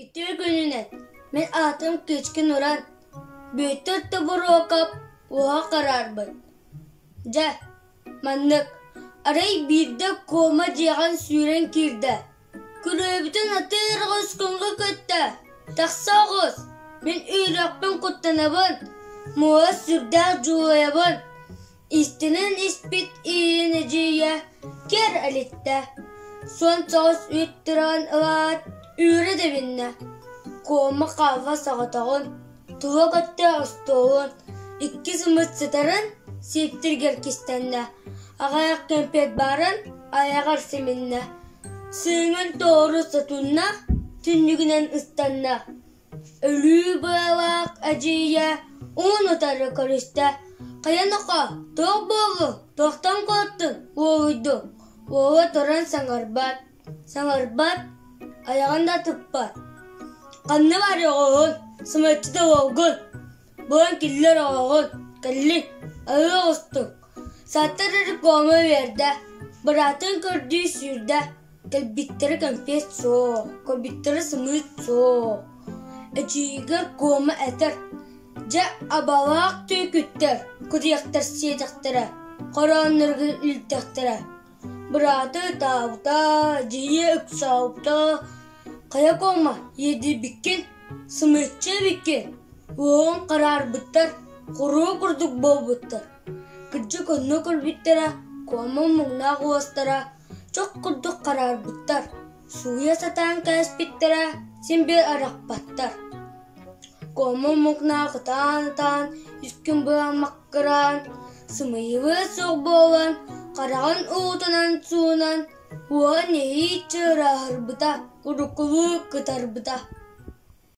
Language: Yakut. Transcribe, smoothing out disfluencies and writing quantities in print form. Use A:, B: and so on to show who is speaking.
A: Үтүө күнүнэн, мин аатым Кычкин Уран, Бүөтүр Тобуруокап уоһа хараарбыт. Дьэ, маннык, арай биирдэ куома дьиэҕин сүүрэн киирдэ, күрүөбүтүн атыыр оҕус көҥү көттө, тахса оҕус, мин үөрүөхпүн куттанабын, муоһа сүрдээх дьулайабын, Истинэн испит иин эдьиийэ кэр элиттэ, суон соҕус үүт тураан ылаат, үүрэ тэбиннэ, куома хаалла соҕотоҕун, тула көттө остуолун, икки сымыт сытарын сиэптиргэр кистэннэ, аҕыйах кэмпиэт баарын айаҕар симиннэ, сыыҥын тоору сотунна, түннүгүнэн ыстанна. Өлүү быалаах эдьиийэ уун утары көрүстэ: «Хайа нохоо, туох буоллуҥ, туохтан куоттуҥ, уолуйдуҥ?» Уола туран саҥарбат, саҥарбат, айаҕын да туппат: «Ханна барыаҕыҥ, сымыйаччы да уолгун, буолан киллэр оҕоҕун, кэллиҥ, аһыы оҕустуҥ» Саатар рекома үөрдэ, быраатын көрдүү сүүрдэ Кэлбиттэрэ кэмпиэт суох, көрбүттэрэ сымыыт суох. Эдьиийигэр Куома этэр: «Дьэ, абалаах түөкүттэр, кутуйахтар сиэтэхтэрэ, хороонноругар илтэхтэрэ». Быраата ытаабыта, эдьиийэ ыксаабыта: «Хайа Куома, иэдийбиккин, сымыыччы эбиккин, уоҕуҥ хараарбыттар, хоруо курдук буолбуттар». Кырдьык онно көрбүттэрэ, Куома муҥнаах уостара чох курдук хараарбыттар, сууйа сатаан кээспиттэрэ син биир арахпаттар. Куома муҥнаах ытаан-ытаан, үс күн быһа маккыраан, сымыйыбыт суох буолан, хараҕын уутунан суунан, уоһа нэһииччэ ырааһырбыта, уруккулуу кытарбыта.